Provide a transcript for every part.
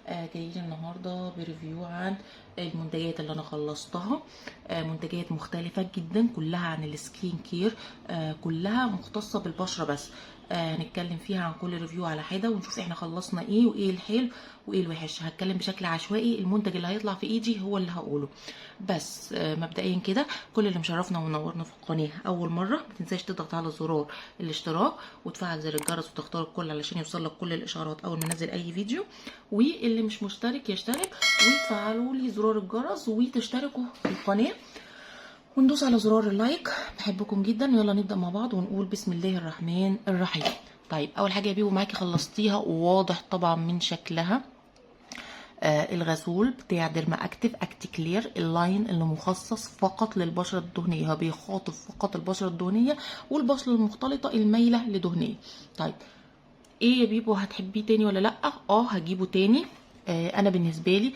جايين النهارده ب review عن المنتجات اللي انا خلصتها. منتجات مختلفة جدا، كلها عن ال skin care، كلها مختصة بالبشره بس. هنتكلم فيها عن كل review على حده ونشوف احنا خلصنا ايه وايه الحلو وايه الوحش. هتكلم بشكل عشوائي، المنتج اللي هيطلع في ايدي هو اللي هقوله بس. مبدئيا كده، كل اللي مشرفنا ومنورنا في القناة اول مره، ما تنساش تضغط على زرار الاشتراك وتفعل زر الجرس وتختار الكل علشان يوصلك كل الاشعارات اول ما انزل اي فيديو. واللي مش مشترك يشترك وتفعلوا لي زرار الجرس وتشتركوا في القناة وندوس على زرار ال like. بحبكم جدا، يلا نبدا مع بعض ونقول بسم الله الرحمن الرحيم. طيب، اول حاجة يا بيبو معاكي خلصتيها وواضح طبعا من شكلها، الغسول بتاع Derma Active Acticlear، ال line اللي مخصص فقط للبشره الدهنيه، هو بيخاطب فقط البشرة الدهنية والبشره المختلطة المايله لدهنيه. طيب، ايه يا بيبو، هتحبيه تاني ولا لا؟ اه، هجيبه تاني. انا بالنسبة لي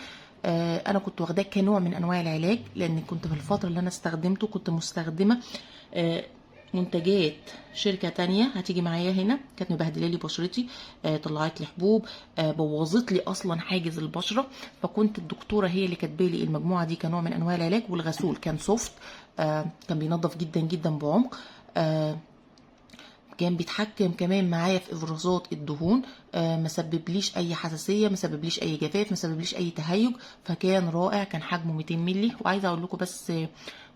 انا كنت واخداه كنوع من انواع العلاج، لان كنت في الفترة اللي انا استخدمته كنت مستخدمة منتجات شركة تانية هتيجي معايا هنا، كانت مبهدله لي بشرتي، طلعت لي حبوب، بوظت لي اصلا حاجز البشرة. فكنت الدكتورة هي اللي كاتبه لي المجموعة دي كنوع من انواع العلاج. والغسول كان soft، كان بينظف جدا جدا بعمق، كان بيتحكم كمان معايا في افرازات الدهون، ما سببليش اي حساسيه، ما سببليش اي جفاف، ما سببليش اي تهيج، فكان رائع. كان حجمه 200 مللي. وعايزه اقول لكم بس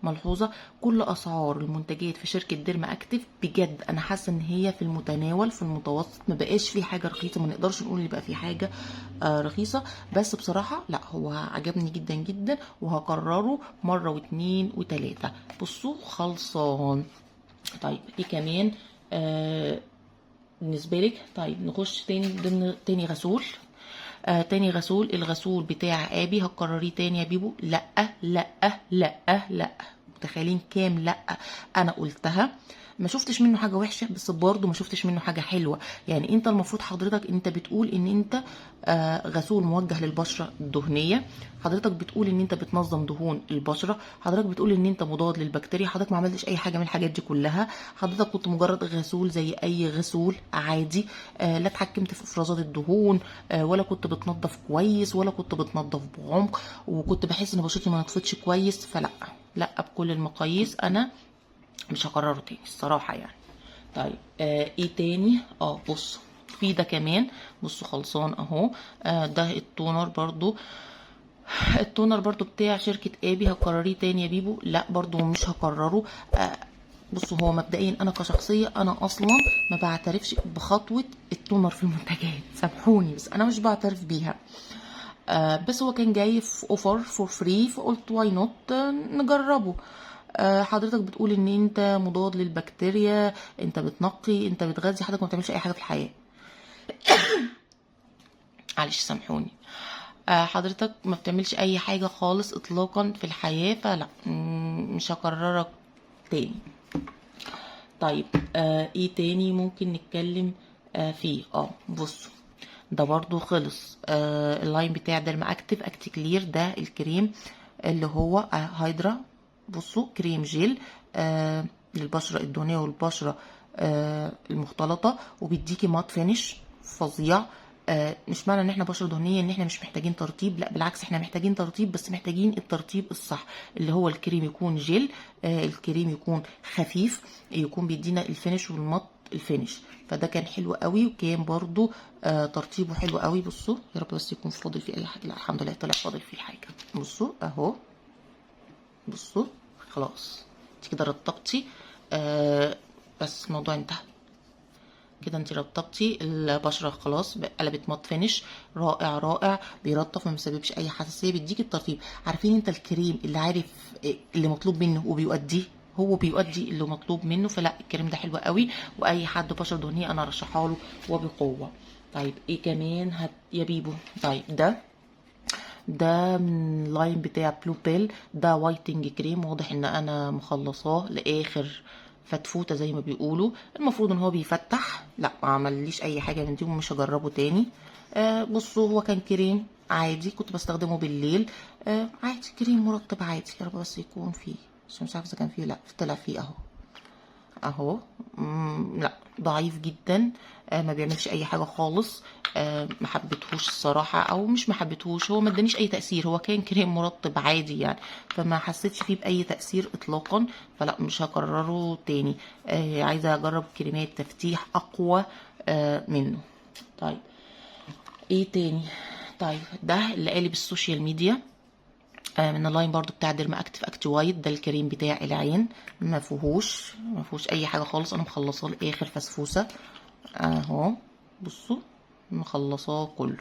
ملحوظه، كل اسعار المنتجات في شركة Derma Active بجد انا حاسه ان هي في المتناول، في المتوسط، ما بقاش في حاجة رخيصه، ما نقدرش نقول ان بقى في حاجة رخيصه. بس بصراحة لا، هو عجبني جدا جدا وهكرره مرة واتنين وتلاته. بصوا، خلصان. طيب، ايه كمان بالنسبة لك؟ طيب، نخش تاني ضمن تاني غسول. تاني غسول، الغسول بتاع ابي. هتكرريه تاني يا بيبو؟ لا لا لا لا. متخيلين كام لا انا قلتها؟ ما شفتش منه حاجة وحشه، بس برضه ما شفتش منه حاجة حلوه. يعني انت المفروض حضرتك انت بتقول ان انت غسول موجه للبشره الدهنيه، حضرتك بتقول ان انت بتنظم دهون البشره، حضرتك بتقول ان انت مضاد للبكتيريا، حضرتك ما عملتش اي حاجة من الحاجات دي كلها. حضرتك كنت مجرد غسول زي اي غسول عادي، لا اتحكمت في افرازات الدهون، ولا كنت بتنظف كويس ولا كنت بتنظف بعمق، وكنت بحس ان بشرتي ما نطفتش كويس. فلا لا، بكل المقاييس انا مش هكرره تاني الصراحة يعني. طيب، ايه تاني؟ بصوا، في ده كمان، بصوا خلصان اهو. ده ال toner برضو، ال toner برضو بتاع شركة ابي. هكرريه تاني يا بيبو؟ لا، برضو مش هكرره. بصوا، هو مبدئيا انا كشخصية انا اصلا ما بعترفش بخطوة ال toner في المنتجات، سامحوني بس انا مش بعترف بيها. بس هو كان جاي في offer for free، فقلت why not نجربه. حضرتك بتقول ان انت مضاد للبكتيريا، انت بتنقي، انت بتغذي، حضرتك ما بتعملش اي حاجة في الحياه. معلش سامحوني. حضرتك ما بتعملش اي حاجة خالص اطلاقا في الحياه، فلا، مش هكررك تاني. طيب، ايه تاني ممكن نتكلم فيه؟ بصوا، ده برضو خلص، ال line بتاع Derma Active Acticlear، ده الكريم اللي هو hydra. بصوا، كريم جيل للبشرة الدهنية والبشرة المختلطة، وبيديكي matte finish فظيع. مش معنى ان احنا بشرة دهنية ان احنا مش محتاجين ترطيب، لا بالعكس، احنا محتاجين ترطيب، بس محتاجين الترطيب الصح، اللي هو الكريم يكون جيل، الكريم يكون خفيف، يكون بيدينا ال finish وال matte ال finish. فده كان حلو قوي، وكان برضو ترطيبه حلو قوي. بصوا، يا رب بس يكون فاضل فيه اي حاجه. لا، الحمد لله، طلع فاضل فيه حاجه. بصوا اهو، بصوا، خلاص، انت كده رطبتي، بس الموضوع انتهى كده. انت رطبتي البشرة خلاص، قلبت matte finish رائع رائع، بيرطب، ما بيسببش اي حساسيه، بيديك الترطيب. عارفين انت الكريم اللي عارف اللي مطلوب منه وبيؤديه، هو بيؤدي اللي مطلوب منه. فلا، الكريم ده حلو قوي، واي حد بشره دهنية انا ارشحها له وبقوه. طيب، ايه كمان هات يا بيبو؟ طيب، ده من ال line بتاع Blue Bell، ده whitening cream. واضح ان انا مخلصاه لاخر فتفوته زي ما بيقولوا. المفروض ان هو بيفتح، لا، ما عمليش اي حاجة من دي ومش هجربه تاني. بصوا، هو كان كريم عادي كنت بستخدمه بالليل، عادي، كريم مرطب عادي. يا رب بس يكون فيه، عشان مش عارفه اذا كان فيه. لا، طلع فيه اهو. اهو. لا ضعيف جدا، ما بيعملش اي حاجة خالص. ما حبيتهوش الصراحة، او مش ما حبيتهوش، هو ما ادانيش اي تاثير، هو كان كريم مرطب عادي يعني، فما حسيتش فيه باي تاثير اطلاقا، فلا مش هكرره تاني. عايزه اجرب كريمات تفتيح اقوى منه. طيب ايه تاني؟ طيب ده اللي قالب ال social media، من ال line برضو بتاع Derma Active Acti White. ده الكريم بتاع العين، ما فيهوش اي حاجة خالص، انا مخلصاه لاخر فسفوسه اهو. بصوا مخلصاه كله.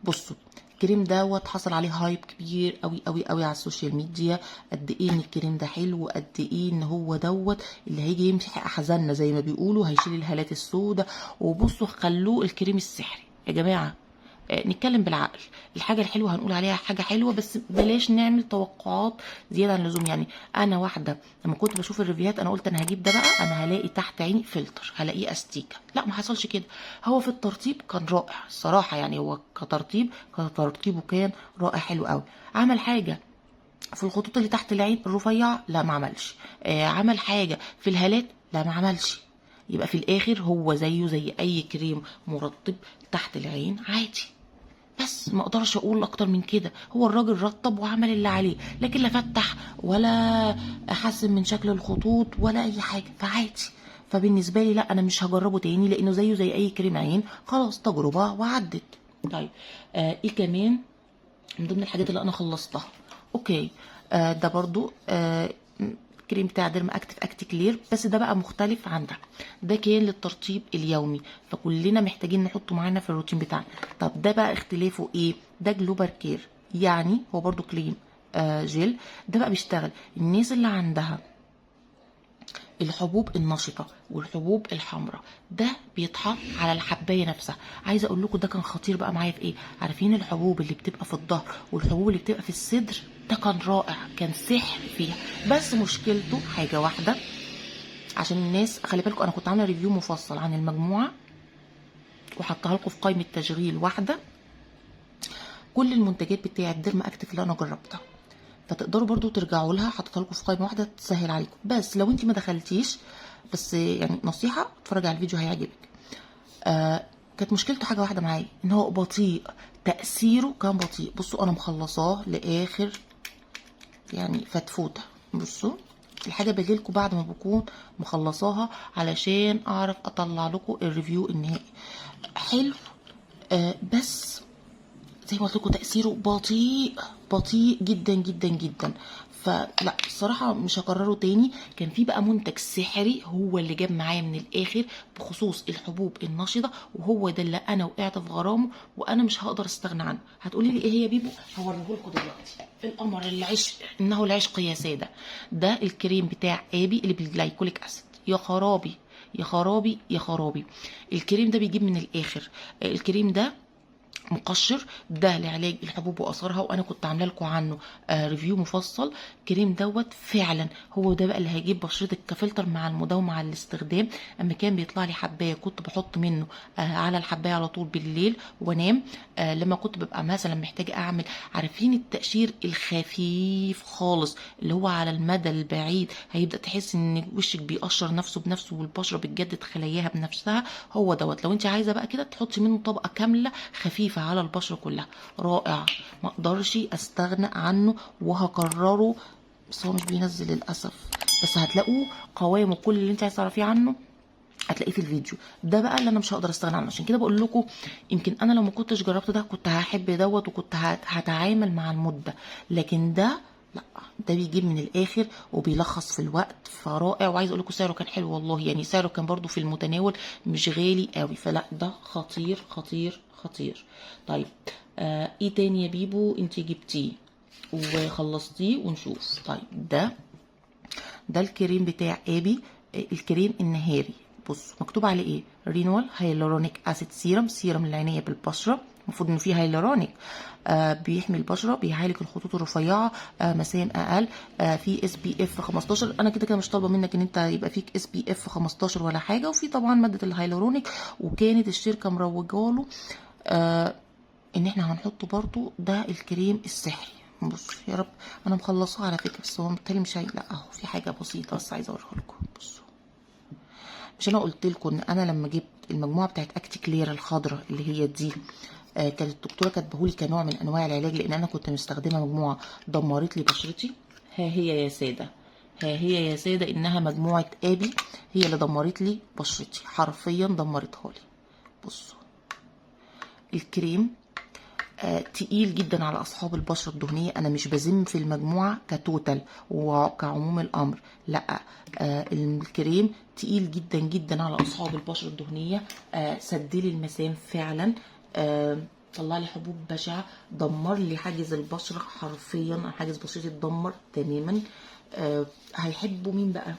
بصوا الكريم دوت حصل عليه hype كبير قوي قوي قوي على ال social media، قد ايه ان الكريم ده حلو، وقد ايه ان هو دوت اللي هيجي يمسح احزاننا زي ما بيقولوا، هيشيل الهالات السوداء. وبصوا خلوه الكريم السحري يا جماعة. نتكلم بالعقل، الحاجة الحلوة هنقول عليها حاجة حلوة، بس بلاش نعمل توقعات زيادة عن اللزوم. يعني أنا واحدة لما كنت بشوف ال review هات أنا قلت أنا هجيب ده بقى، أنا هلاقي تحت عيني فلتر، هلاقيه أستيكة. لا ما حصلش كده. هو في الترطيب كان رائع الصراحة، يعني هو كترطيبه كان رائع حلو قوي. عمل حاجة في الخطوط اللي تحت العين الرفيعة؟ لا ما عملش. عمل حاجة في الهالات؟ لا ما عملش. يبقى في الآخر هو زيه زي أي كريم مرطب تحت العين عادي، بس ما اقدرش اقول اكتر من كده. هو الراجل رطب وعمل اللي عليه، لكن لا فتح ولا حسن من شكل الخطوط ولا اي حاجة، فعادي. فبالنسبه لي لا، انا مش هجربه تاني لانه زيه زي اي كريم عين، خلاص تجربه وعدت. طيب ايه كمان من ضمن الحاجات اللي انا خلصتها؟ okay، ده برضو كريم بتاع Derma Active Acti Clear، بس ده بقى مختلف عن ده. ده كان للترطيب اليومي، فكلنا محتاجين نحطه معانا في الروتين بتاعنا. طب ده بقى اختلافه ايه؟ ده global care، يعني هو برضو كريم جل. ده بقى بيشتغل الناس اللي عندها الحبوب النشطة والحبوب الحمراء، ده بيتحط على الحباية نفسها. عايزة اقول لكم ده كان خطير بقى معايا في ايه؟ عارفين الحبوب اللي بتبقى في الظهر والحبوب اللي بتبقى في الصدر؟ ده كان رائع، كان سحر فيها. بس مشكلته حاجة واحدة، عشان الناس خلي بالكم انا كنت عاملة review مفصل عن المجموعة وحطها لكم في قائمة تشغيل واحدة، كل المنتجات بتاعة Derma Active اللي انا جربتها، فتقدروا برضو ترجعوا لها، حطيتها لكم في قائمة واحدة تسهل عليكم. بس لو انت ما دخلتيش، بس يعني نصيحة اتفرجي على الفيديو هيعجبك. كانت مشكلته حاجة واحدة معايا، ان هو بطيء، تاثيره كان بطيء. بصوا انا مخلصاه لاخر يعني فتفوته. بصوا الحاجة بجيلكم بعد ما بكون مخلصاها علشان اعرف اطلع لكم ال review النهائي. حلو، بس زي ما قلت لكم تاثيره بطيء، بطيء جدا جدا جدا، فلا الصراحة مش هكرره تاني. كان في بقى منتج سحري هو اللي جاب معايا من الاخر بخصوص الحبوب النشطه، وهو ده اللي انا وقعت في غرامة وانا مش هقدر استغنى عنه. هتقولي لي ايه هي يا بيبو؟ هوريهولكوا دلوقتي. القمر العشق، انه العشق يا ساده. ده الكريم بتاع ابي اللي بال glycolic acid. يا خرابي يا خرابي يا خرابي، الكريم ده بيجيب من الاخر. الكريم ده مقشر، ده لعلاج الحبوب واثارها، وانا كنت عامله لكم عنه review مفصل. كريم دوت فعلا هو ده بقى اللي هيجيب بشرتك كفلتر مع المداومة على الاستخدام. اما كان بيطلع لي حبايه كنت بحط منه على الحبايه على طول بالليل وانام. لما كنت ببقى مثلا محتاجه اعمل، عارفين التقشير الخفيف خالص اللي هو على المدى البعيد هيبدا تحس ان وشك بيقشر نفسه بنفسه والبشره بتجدد خلاياها بنفسها، هو دوت. لو انت عايزه بقى كده تحطي منه طبقه كاملة خفيفة على البشرة كلها. رائع، ما اقدرش استغنى عنه وهكرره، بس هو مش بينزل للاسف، بس هتلاقوه قوامه كل اللي انت عايزه تعرفيه عنه هتلاقيه في الفيديو ده. بقى اللي انا مش هقدر استغنى عنه، عشان كده بقول لكم يمكن انا لو ما كنتش جربت ده كنت هحب دوت وكنت هتعامل مع المدة، لكن ده لا، ده بيجيب من الاخر وبيلخص في الوقت، فرائع. وعايز اقول لكم سعره كان حلو والله، يعني سعره كان برضو في المتناول، مش غالي قوي، فلا ده خطير خطير خطير. طيب ايه تاني يا بيبو انت جبتيه وخلصتيه ونشوف؟ طيب ده الكريم بتاع ابي، الكريم النهاري. بص مكتوب عليه ايه؟ renewal hyaluronic acid serum، سيرم للعنايه بالبشره، المفروض انه فيه هيلورونيك، بيحمي البشرة، بيعالج الخطوط الرفيعة، مسام اقل، في SPF 15. انا كده كده مش طالبه منك ان انت يبقى فيك SPF 15 ولا حاجة. وفي طبعا مادة الهيلورونيك، وكانت الشركة مروجه له ان احنا هنحطه برضو. ده الكريم السحري. بص يا رب انا مخلصاه على فكرة، بس هو بالتالي مش هي... لا اهو في حاجة بسيطة بس عايزه اوريها لكم. بصوا مش انا قلت لكم ان انا لما جبت المجموعة بتاعت Acticlear الخضراء اللي هي دي، كانت الدكتورة كاتبهولي كنوع من انواع العلاج، لان انا كنت مستخدمة مجموعة دمرت لي بشرتي. ها هي يا ساده، ها هي يا ساده، انها مجموعة ابي هي اللي دمرت لي بشرتي، حرفيا دمرتها لي. بصوا الكريم تقيل جدا على اصحاب البشرة الدهنية. انا مش بذم في المجموعة ك total وكعموم الامر، لا، الكريم تقيل جدا جدا على اصحاب البشرة الدهنية. سدلي المسام فعلا، طلع لي حبوب بشعة، دمر لي حاجز البشرة حرفيا، حاجز بشرتي اتدمر تماما. هيحبوا مين بقى؟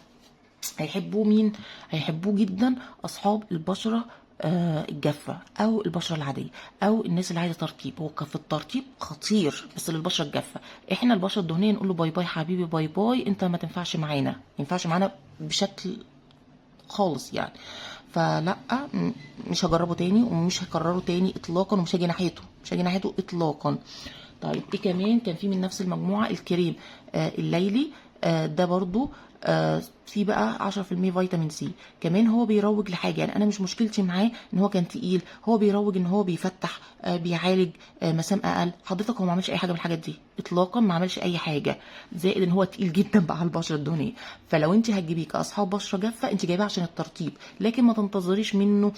هيحبوه مين؟ هيحبوه جدا اصحاب البشرة الجافه او البشرة العادية او الناس اللي عايزه ترطيب. هو في الترطيب خطير بس للبشره الجافه. احنا البشرة الدهنية نقول له bye bye حبيبي، bye bye، انت ما تنفعش معانا، ما ينفعش معانا بشكل خالص يعني. فلا، مش هجربه تاني ومش هكرره تاني اطلاقا، ومش هاجي ناحيته، مش هاجي ناحيته اطلاقا. طيب ايه كمان كان في من نفس المجموعة؟ الكريم الليلي، ده برضو في بقى 10% فيتامين سي كمان. هو بيروج لحاجة، يعني انا مش مشكلتي معاه ان هو كان تقيل، هو بيروج ان هو بيفتح، بيعالج مسام اقل. حضرتك هو ما عملش اي حاجة من الحاجات دي اطلاقا، ما عملش اي حاجة، زائد ان هو تقيل جدا بقى على البشرة الدهنية. فلو انت هتجيبيه كاصحاب بشره جافة، انت جايباه عشان الترطيب، لكن ما تنتظريش منه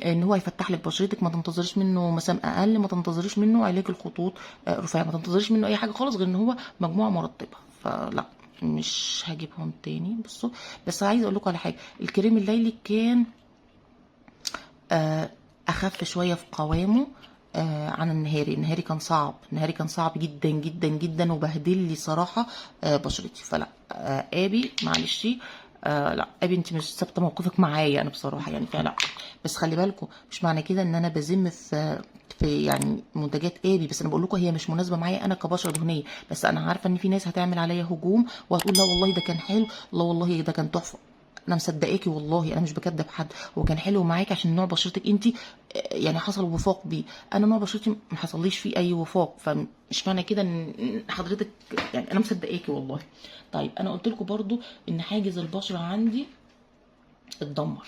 ان هو يفتح لك بشرتك، ما تنتظريش منه مسام اقل، ما تنتظريش منه علاج الخطوط رفيعة، ما تنتظريش منه اي حاجة خالص غير ان هو مجموعة مرطبه. فلا، مش هجيبهم تاني. بصوا، بس عايزه اقول لكم على حاجة، الكريم الليلي كان اخف شوية في قوامه عن النهاري. النهاري كان صعب، النهاري كان صعب جدا جدا جدا وبهدل لي صراحة بشرتي. فلا، ابي معلش، لا ابي انت مش ثابتة موقفك معايا انا بصراحة يعني، فلا. بس خلي بالكم، مش معنى كده ان انا بذم في يعني منتجات ابي، بس انا بقول لكم هي مش مناسبة معايا انا كبشره دهنية. بس انا عارفه ان في ناس هتعمل عليا هجوم وهتقول لا والله ده كان حلو، لا والله ده كان تحفة. انا مصدقاكي والله، انا مش بكدب حد، هو كان حلو معاكي عشان نوع بشرتك انت يعني حصل وفاق بيه. انا نوع بشرتي ما حصليش فيه اي وفاق، فمش معنى كده ان حضرتك يعني انا مصدقاكي والله. طيب انا قلت لكم برضو ان حاجز البشرة عندي اتدمر،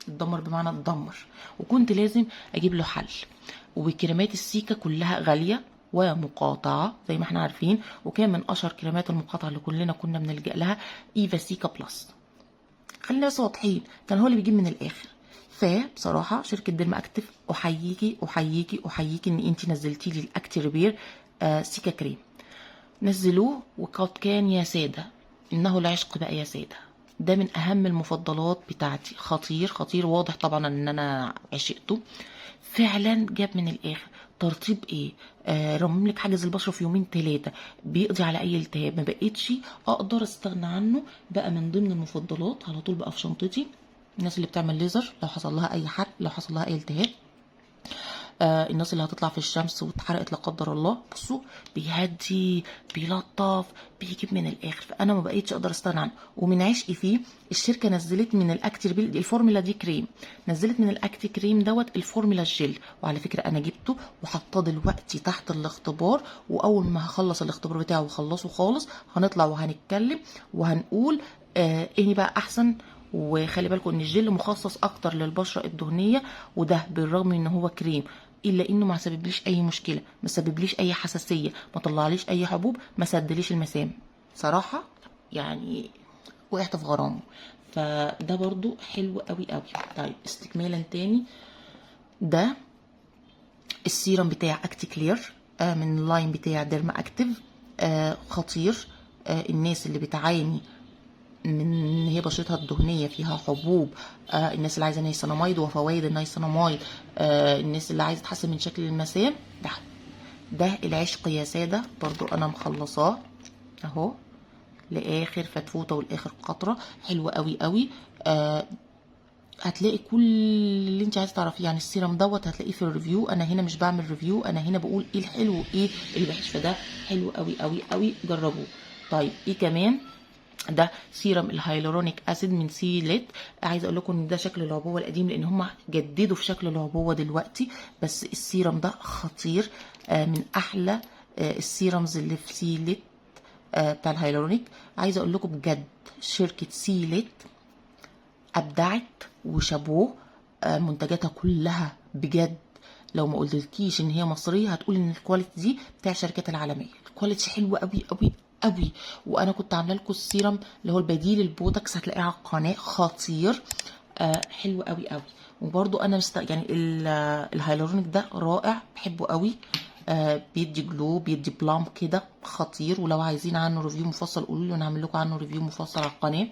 اتدمر بمعنى اتدمر، وكنت لازم اجيب له حل. وكريمات السيكا كلها غالية ومقاطعة زي ما احنا عارفين، وكان من اشهر كريمات المقاطعة اللي كلنا كنا بنلجأ لها ايفا سيكا بلس. خلينا بس واضحين، كان هو اللي بيجيب من الاخر. فبصراحة شركة ديرما اكتف احييكي احييكي احييكي ان انت نزلتي لي ال Acti Repair سيكا كريم. نزلوه وقد كان يا ساده، انه العشق بقى يا ساده. ده من اهم المفضلات بتاعتي، خطير خطير، واضح طبعا ان انا عشقته فعلا. جاب من الاخر، ترطيب ايه، رمم لك حاجز البشرة في يومين ثلاثة، بيقضي على اي التهاب. ما بقتش اقدر استغنى عنه، بقى من ضمن المفضلات على طول، بقى في شنطتي. الناس اللي بتعمل ليزر لو حصل لها اي حرق، لو حصل لها اي التهاب، الناس اللي هتطلع في الشمس واتحرقت لا قدر الله، بصوا بيهدي، بيلطف، بيجيب من الاخر. فانا ما بقيتش اقدر استغنى عنه. ومن عشقي فيه الشركة نزلت من ال Acti Repair الفورمولا دي كريم، نزلت من ال Acti كريم دوت الفورمولا الجل. وعلى فكرة انا جبته وحطاه دلوقتي تحت الاختبار، واول ما هخلص الاختبار بتاعه وخلصه خالص هنطلع وهنتكلم وهنقول ايه بقى احسن. وخلي بالكم ان الجل مخصص اكتر للبشره الدهنية، وده بالرغم ان هو كريم الا انه ما سببليش اي مشكلة، ما سببليش اي حساسية، ما طلعليش اي حبوب، ما سدليش المسام. صراحة يعني وقعت في غرامة. فده برضو حلو قوي قوي. طيب استكمالا تاني، ده السيرم بتاع Acticlear من ال line بتاع ديرما اكتيف، خطير. الناس اللي بتعاني من ان هي بشرتها الدهنية فيها حبوب، الناس اللي عايزه نيساناميد وفوائد النيساناميد، الناس اللي عايزه تحسن من شكل المسام، ده العشق يا ساده. برضو انا مخلصاه اهو لاخر فتفوته ولاخر قطرة، حلوة قوي قوي. هتلاقي كل اللي انت عايزه تعرفيه يعني السيرم دوت هتلاقيه في ال review. انا هنا مش بعمل review، انا هنا بقول ايه الحلو وايه الوحش. فده حلو قوي قوي قوي، جربوه. طيب ايه كمان؟ ده serum ال hyaluronic acid من سيليت. عايزه اقول لكم ان ده شكل العبوه القديم، لان هم جددوا في شكل العبوه دلوقتي، بس السيرم ده خطير، من احلى ال serums اللي في سيليت، بتاع الهيالورونيك. عايزه اقول لكم بجد شركة سيليت ابدعت وشابوه. منتجاتها كلها بجد لو ما قلتلكيش ان هي مصرية هتقول ان ال quality دي بتاع الشركات العالميه. ال quality حلوة قوي قوي قوي. وانا كنت عامله لكم السيرم اللي هو البديل البوتوكس، هتلاقيه على القناه، خطير. حلو قوي قوي. وبرده انا يعني الهيالورونيك ده رائع، بحبه قوي. بيدي glow، بيدي plump كده، خطير. ولو عايزين عنه review مفصل قولوا لي ونعمل لكم عنه review مفصل على القناه.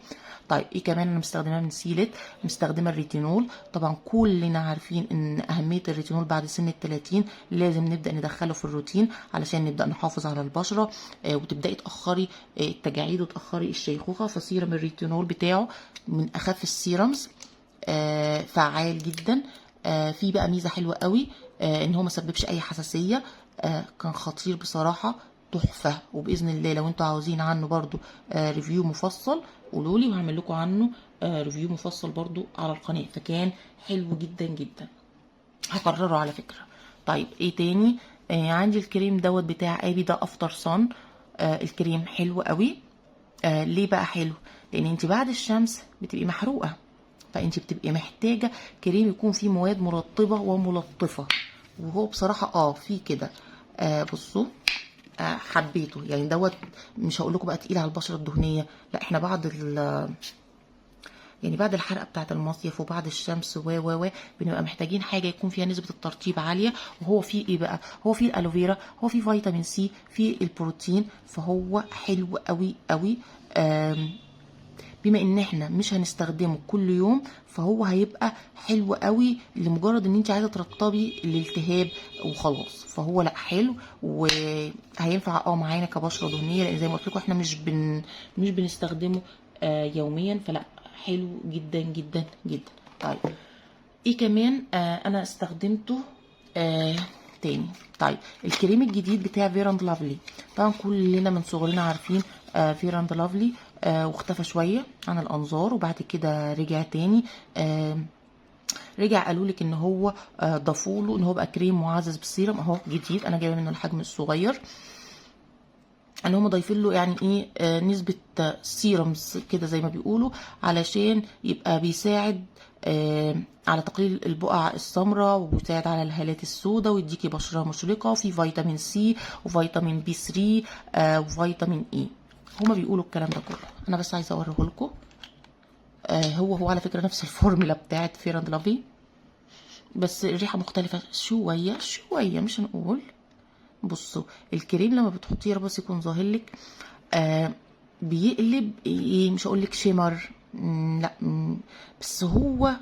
طيب ايه كمان انا مستخدماه من سيلت؟ مستخدمة الريتينول. طبعا كلنا عارفين ان اهمية الريتينول بعد سن ال 30 لازم نبدا ندخله في الروتين علشان نبدا نحافظ على البشرة، وتبداي تاخري التجاعيد وتاخري الشيخوخه. فسيرم الريتينول بتاعه من اخف ال serums، فعال جدا. في بقى ميزة حلوة قوي، ان هو ما سببش اي حساسيه. كان خطير بصراحه، تحفه. وباذن الله لو انتوا عاوزين عنه برضو review مفصل قولوا لي وهعمل لكم عنه review مفصل برضو على القناه. فكان حلو جدا جدا، هكرره على فكره. طيب ايه تاني؟ عندي الكريم دوت بتاع ابي ده after sun. الكريم حلو قوي. ليه بقى حلو؟ لان انت بعد الشمس بتبقي محروقه، فانت بتبقي محتاجه كريم يكون فيه مواد مرطبه وملطفه، وهو بصراحة فيه كده. بصوا، حبيته يعني دوت. مش هقول لكم بقى تقيل على البشرة الدهنيه، لا، احنا بعد ال يعني بعد الحرقة بتاعه المصيف وبعد الشمس و و و بنبقى محتاجين حاجة يكون فيها نسبه الترطيب عاليه. وهو فيه ايه بقى؟ هو فيه الالوفيرا، هو فيه فيتامين سي، فيه البروتين، فهو حلو قوي قوي. بما ان احنا مش هنستخدمه كل يوم فهو هيبقى حلو قوي لمجرد ان انت عايزه ترطبي الالتهاب وخلاص. فهو لا حلو وهينفع معانا كبشره دهنيه، لان زي ما قلت لكم احنا مش بنستخدمه يوميا، فلا حلو جدا جدا جدا. طيب ايه كمان انا استخدمته تاني؟ طيب الكريم الجديد بتاع Fair and Lovely. طبعا كلنا من صغرنا عارفين Fair and Lovely، واختفى شوية عن الانظار وبعد كده رجع تاني. رجع قالوا لك ان هو ضافوا له ان هو بقى كريم معزز بالسيرم اهو جديد، انا جايبه منه الحجم الصغير. ان هم ضايفين له يعني ايه نسبة serums كده زي ما بيقولوا، علشان يبقى بيساعد على تقليل البقع السمراء وبيساعد على الهالات السوداء ويديكي بشرة مشرقة. في فيتامين سي وفيتامين بي 3 وفيتامين اي، هما بيقولوا الكلام ده كله. انا بس عايزه اوريه لكم. هو هو على فكرة نفس الفورمولا بتاعت Fair and Lovely، بس الريحة مختلفة شوية شوية، مش هنقول. بصوا الكريم لما بتحطيه بس يكون ظاهر لك، بيقلب ايه، مش هقول لك shimmer، لا، بس هو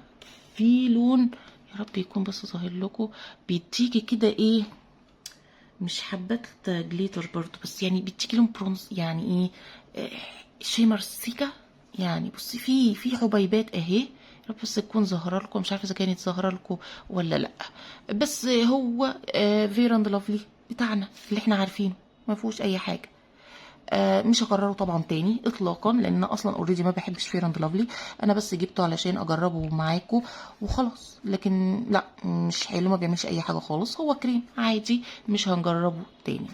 في لون، يا رب يكون بس ظاهر لكم، بيديكي كده ايه، مش حبات glitter برضو، بس يعني بيديكي لون برونز، يعني ايه، shimmer سيكا يعني. بصي في حبيبات اهي، يا رب بس تكون ظاهره لكم، مش عارفه اذا كانت ظاهره لكم ولا لا. بس هو Fair and Lovely بتاعنا اللي احنا عارفينه، ما فيهوش اي حاجه. مش هكرره طبعا تاني اطلاقا، لان اصلا already ما بحبش Fair and Lovely، انا بس جبته علشان اجربه معاكم وخلاص. لكن لا مش حلو، ما بيعملش اي حاجة خالص، هو كريم عادي، مش هنجربه تاني.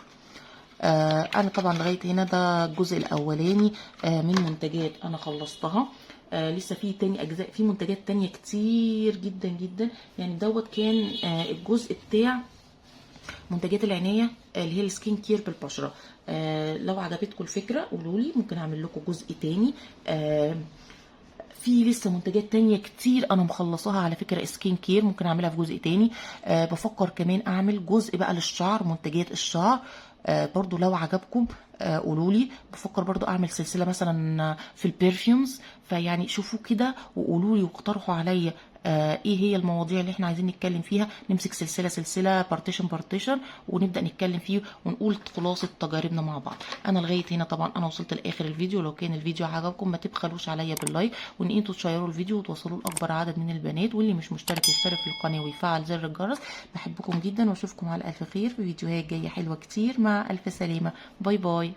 انا طبعا لغاية هنا ده الجزء الاولاني من منتجات انا خلصتها. لسه في تاني اجزاء، في منتجات تانية كتير جدا جدا. يعني دوت كان الجزء بتاع منتجات العناية اللي هي ال skin care بالبشره. لو عجبتكم الفكرة قولوا لي، ممكن اعمل لكم جزء تاني. في لسه منتجات تانية كتير انا مخلصاها على فكرة skin care، ممكن اعملها في جزء تاني. بفكر كمان اعمل جزء بقى للشعر، منتجات الشعر. برضو لو عجبكم قولوا لي. بفكر برضو اعمل سلسلة مثلا في ال perfumes، فيعني شوفوا كده وقولوا لي واقترحوا عليا ايه هي المواضيع اللي احنا عايزين نتكلم فيها. نمسك سلسلة سلسله، partition partition، ونبدا نتكلم فيه ونقول خلاصه تجاربنا مع بعض. انا لغاية هنا طبعا انا وصلت لاخر الفيديو. لو كان الفيديو عجبكم ما تبخلوش عليا بال like، وان انتوا تشيروا الفيديو وتوصلوه لاكبر عدد من البنات، واللي مش مشترك يشترك في القناة ويفعل زر الجرس. بحبكم جدا واشوفكم على الف خير في فيديوهات جاية حلوة كتير. مع الف سلامه، bye bye.